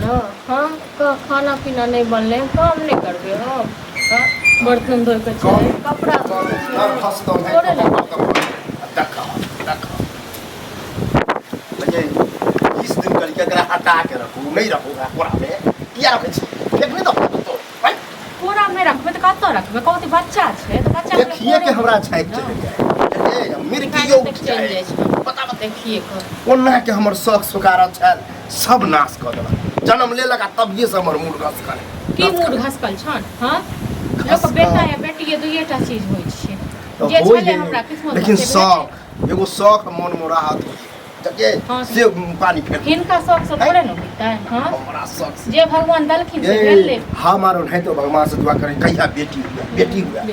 ने हँ खाना पीना नहि बनलै काम नहि करबै हम हँ बर्तन धोइके छै कपड़ा धोइके छै थोड़े ने। देखा देखा 20 दिन करी एकरा हटा के रखू नहीं रखू ओकरा कोरा में किया रखै छी फेंक नहीं दो तो भाई। कोरा मे रखबै तऽ कतऽ रखबै कहू बच्चा छै तऽ बच्चा देखिए के हमरा छाइक चलि जाए ए मिर्गियो उठि चलि जाए जाइ छै। बता बता। देखिए कऽ। ओना के हमर शौक सुकारत छल सब नाश कऽ देलक जन्म लेलक आ तभिए से हमर मूड घसकल। की मूड घसकल छन हँ लोक बेटा या बेटी ये दुइये टा चीज होइ छै तऽ जे होइ छलै है, हमरा किस्मत लेकिन से भेटलै। शौक एगो शौक मन मे राहत होइ जके हाँ। से पानी फेर हिनका शौक से थोड़े ने होइतै हँ हमरा शौक से जे भगवान देलखिन से ए, भेलै। हमारो नहीं तो भगवान से दुआ करें कहिया बेटी हुआ बेटी हुआ।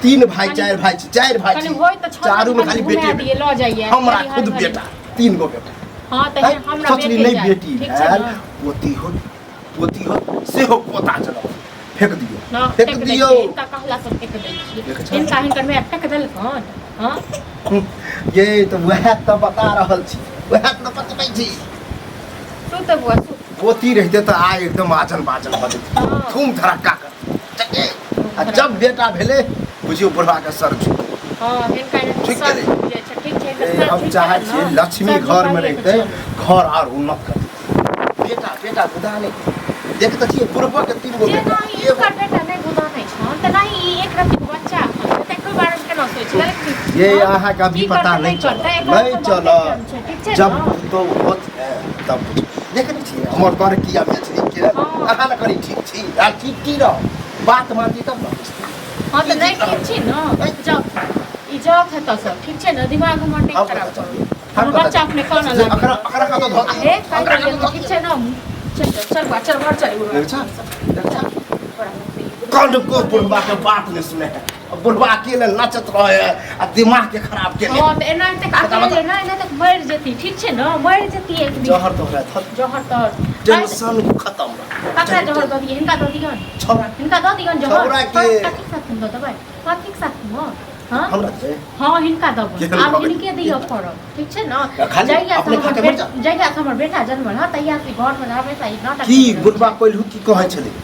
तीन भाई चार भाई छी चार भाई कनि छी होइ तऽ छल चारू में कनि खाली घुमा बेटे दियै, लऽ जाइए हमरा हरिहर खुद घड़ी। बेटा तीन गो बेटा। हँ तऽ हैं? हमरा सोचली बेटे नहीं जाय। बेटी ठीक छै भेल ने? पोती हो पोती हो सेहो पोता चलो फेंक दियौ ना, फेंक फेंक दै दियौ। छियै, हिनका कहला से फेंक दै छियै। देखै छौ? हिनका हिनकर माय फेंक देलकन हँ। ये तऽ वएह तऽ बता रहल छी वएह तऽ बतबै छी। सुत बौआ सुत। पोती रहिते तऽ आइ एकदम आजन बाजन भऽ जेतै हाँ। धूम धड़क्का कर आ जब बेटा भेलै बुझियौ बुढ़वा के सर झुकि गेलै। हँ हिनका ठीक सर गेलै। झुकि जाइ छै, ठीक छै हिनकर ए, सर हम झुकि चाहै गेल छियै ने, लक्ष्मी सर घर में झुकाइए के रहिते चलू। घर आर उन्नत कर बेटा बेटा गुदा नहि देख तऽ छियै बुढ़बो के तीन गो जेना बेटा ई एगो हिनकर बेटा नहि गुदानै छन तेनाही ई एक रत्ती बच्चा एखन छै, तऽ एकर बारेमे केना सोचि लेलखिन? ये हँ? अहाँके अभी की पता करतै, नहीं करतै, चलत एकर नहीं एखन चलत। बहुते टाइम छै, ठीक छै जब ने? तो होत है तब देख नहीं छियै हमर बड़ किया मैथिली के हाँ। अहाँ ने करी ठीक छी आ ठीक की रह बात मानती तब ने। हँ तऽ नहि ठीक छी ने जाउ ई जाउ हेतऽ सब ठीक छै ने दिमाग हमर नहि हम खराब कतऽ करू। चलियै? हम हमर कतऽ बच्चा अपने कानऽ चलियै? लागल। अकरा अकरा कतऽ धऽ दियौ? हे काटि अकरा दियौ, कतऽ धऽ ठीक छै ने चल चल चल बा चल घर चल दियौ? देखै छऽ? देखै छऽ? कौन को बुढ़वा के बात नहीं सुने है अब बुढ़वा अकेले नाचत रहे है आ दिमाग के खराब के हँ तऽ एना तक बता, अकेले ना एना तक मरि जेती ठीक छै ने मरि जेती एक दिन। जहर तोहरा थर जहर तहर टेंशन खत्म रह। ककरा जहर दऽ दियै हिनका दऽ दियौन छौड़ा हिनका दऽ दियौन जहर छौड़ा के- कथी साथ दऽ देबै कथीक साथ मे हँ हमरा दे हँ हिनका देबै केहन आब भऽ गेल? हिनके दिअ पड़त ठीक छै ने खाली जहिया से अपने हमर खा के मरि जा। जहिया से हमर बेटा जन्मल हँ तहिया से घर में हमेशा ई नाटक की करैत रहै बुढ़वा छै। पहिलु की कहै छलै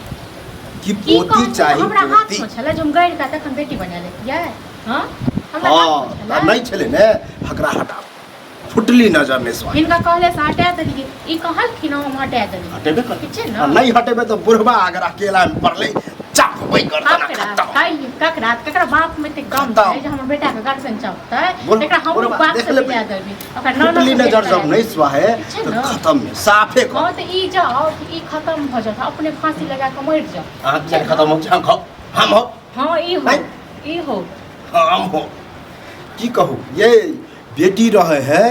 कि की पोती कहै छै चाही हमरा हाथ पोती में छलै जे हम गड़ि कऽ तखन बेटी बना लेतियै हँ हमरा हँ हाथ में आ छलै नहि छलै ने हकरा हटाउ फुटली नजर नहि सुहाय। हिनका कहले से हटा देलियै ई कहलखिन हम हटा देलियै हटेबे कर ठीक छै आ ने नहि हटेबे तऽ बुढ़वा अगर अकेला में पड़लै चापबै गर्दन ककरा खत्म। ककरा ककरा बाप में एते गम खत्म। छै जे हमर बेटा के गर्दन चपतै बोल- एकरा हम बुढ़वा, बाप देख से लेबै। मिला देबै ओकरा नौ नौ फुटली से नजर भेंट जब करा नहीं सुहाय ठीक छै तऽ ने? खत्म है साफे कर। हँ तऽ ई जाओ ई खत्म भऽ जाओ अपने फांसी लगा कऽ मरि जाओ। अहाँ किया खत्म हो हम खाओ हम हो। हँ ई हो नहीं। ई हो हम हो की कहू ये बेटी रहे है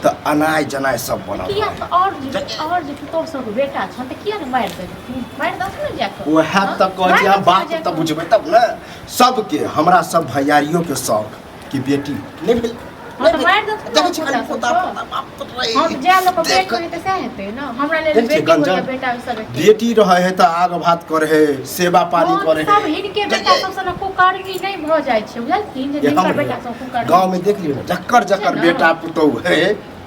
तऽ अनाय जनाय सब बनल किया रहे। तऽ और जे पुतोह सब बेटा छन तऽ किया ने मारि देलखिन मारि देलखिन ने जाकऽ वएह हँ? तऽ कहै छी मारि हम देलखिन बात ने तऽ जाकऽ। बुझबै तब ने सबके हमरा सब भैयारियों के शौक कि बेटी नहीं भेल हँ तऽ मारि देलखिन देखै छी ने खाली पोता पोता सबके। पोता बाप पोता रहे। हँ तऽ जाय लोक देख पेट में हेतै सएह हेतै ने हमरा लेल देखै छियै बेटी होइया गंजन? बेटा सब एके। बेटी रहे है तऽ आग भात करे है सेवा पानी हँ, करे सब है हिनके बेटा सबसँ ने कुकर्मी नहि भऽ जाइ छै बुझलखिन जे ये हिनकर हम बेटा सब कुकर्मी गाँव में देख लियौ ने जकर जकर छै ने? बेटा पुतोह है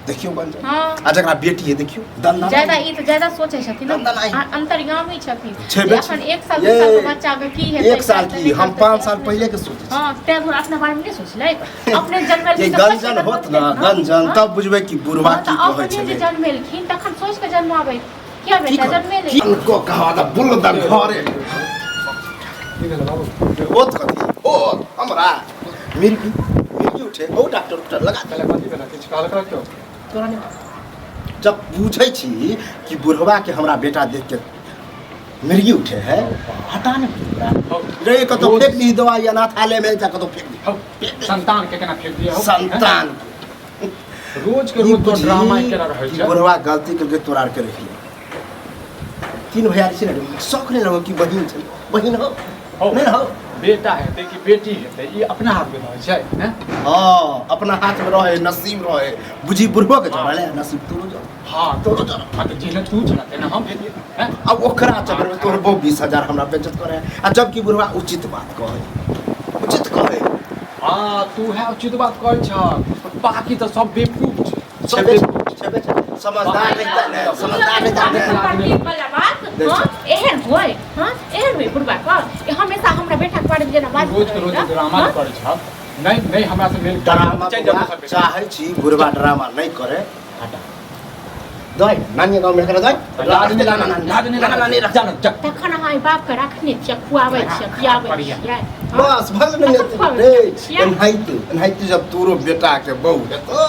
देखियौ गंजन हँ। आ जकरा बेटी है देखियौ दंदन ज्यादा ई तऽ ज्यादा सोचै छथिन ने दंदन आई। अंतर्यामी छथिन छेबे जे अखन छै। एक साल दू ये, साल के बच्चा के की हेतै एक साल करतै, की नहि हम करतै, 5 साल अपने- पहिले के सोचै छी। हँ तैं दुआरे अपना बारे में नहि सोचलै अपने जन्मेलखिन जे तऽ सोचि गंजन कऽ होत ने जन्मेलखिन गंजन हँ? तब बुझबै कि बुढ़वा हँ, की तऽ कहै अपने जे छलै जन्मेलखिन तखन सोचि कऽ जन्माबै किया की बेटा कहै? जन्मेलै की को कहा तऽ बुल द घरे की भेल बाबू होत कथी होत हमरा मिर्गी मिर्गी उठे हो डॉक्टर उक्टर लगा पहले कथी भेल किछु कहलक क्यों तोरा नहीं जब पूछै छी कि बुढ़वा के हमरा बेटा देख के मिर्गी उठे है हटा ने रे कतौ फेंक दी दवाई अनाथालय में जा कतौ फेंक दी हौ, संतान के केना फेंक दिया हौ? संतान रोज के ई रोज तो बुझी ड्रामा केना रहै कि छै बुढ़वा गलती करके तोरा आर के रख ले तीन भैया छै ने शौक नहीं लगो कि बहिन छै बहिन हो हौ, नहीं हो बेटा हेतै कि बेटी हेतै ई अपना हाथ में रहै छै हैं? हाँ अपना हाथ में रहे नसीब रहे बुझी बुढ़बो के चढ़ले नसीब तोरो जड़ हाँ तोरो जड़ हाँ तऽ जेहने तू छला तेना हम भेलियै हैं? अब ओकरा चक्कर में तोहर बहु 20,000 हमरा बेइज्जत करे आ जबकि बुढ़वा उचित बात कहे उचित कहे हाँ तू है उचित बात कहै छ बाकी तऽ सब बेवकूफ छै सब छेबे बेवकूफ छेबे छै। समझदार रहता ने समझदार रहता ने करती वाला बात। आदमी जेना बात रोज के रोज ड्रामा करै छह। नहीं नहीं, हमरा से मेल ड्रामा चलि जाउ दोसर बेटा। चाहै छी बुढ़वा ड्रामा नहि करे, हटा दइ नानी गाँव में एकरा दइ। लाज नहि लाज लाज नहि ना, ना, जा ना, जा। तखन अहाँ एहि बापके रखने छियै, खुआबै छियै, पियाबै बढ़िया। छियै? बस भल नहीं तखन खुआबै रे। छियै। एनाहिते एनाहिते जब तोरो बेटा के बहू हेतो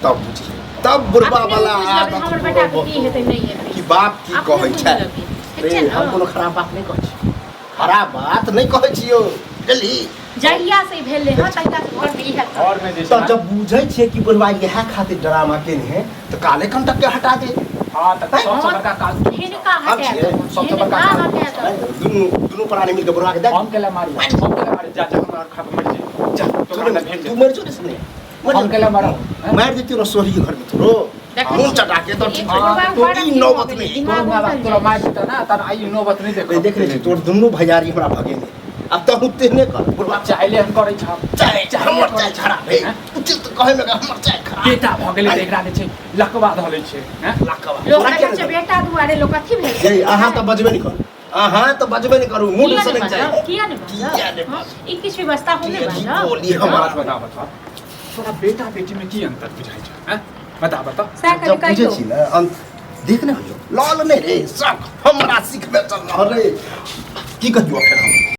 तब बुझिहे, तब बुढ़वा अपने वाला बुझि लेबै आदत हमर तोरो बेटाके की बहू। हेतै नहि हेतै कि बाप की अपने कहै बुझि छै। लेबै। ठीक रे छै ने? हम कोनो खराब बात नहि कहै छी, खराब बात नहि कहै छियौ, बुझली? जहिया से ई भेलै हँ तहिया से घरमे इएह सब। घर में जे छै तऽ ना, जब बुझै छियै कि बुढ़वा इएह खातिर ड्रामा केने है तऽ काले कंटक के हटा दे। हाँ, तऽ सबसँ बड़का काज तू छह। हिनका हम हटा छियै। दहो, सबसँ बड़का हिनका काज। हटा दहो। दुनू दुनू प्राणी मिलके बुढ़वा के दे। हम केला मारी, हम केला मारी, जा जा, हमरा खा मर जे, जा तोरा ना भेज। तू मर जो रे सुने। हम केला मारब हैं? मारि देती रो सोही घर में तोरो देखै मुंह छी। चटा के तो ठीक एक बुढ़वा तो बड़ ई अथी नौबत भऽ गेलै, नहीं। दिमाग तोर माय बाप उतरि तोरा जाइ। मारि देतौ ना तहन आई नौबत नहीं देखब। देख रे तोर दुनू भैयारी हमरा भगेने, अब तहु तेहने कर बुढ़वा। चाहले हम करै छह। चाय चाहले हमर करै चाय छह। खराब है। हैं? उचित कहे में हमर चाय खराब। बेटा भऽ गेलै तऽ एकरा जे छै लकवा धऽ लै छै हैं? लाकवा लोक तोरा देखै किया छै नहि बेटा दुआरे लोक अथी भेल ये अहाँ तऽ बजबे नहि करू, अहाँ तऽ बजबे नहि करू, मूड किया से नहि नहि बाजब? चाही। किया नहि किया बाजब? नहि हँ, ई किछु व्यवस्था हम नहि की बाजब। बोली हमरा। बात बता बता, तोरा बेटा बेटी में की अंतर बुझाइ छै हैं? बता बता। सएह कनि जब बुझै कहियौ। छी ने अंत देख ने होइयो लॉल नहि रे, सब हमरा सिखबे चल रहल रे। की कहियो फेर हम?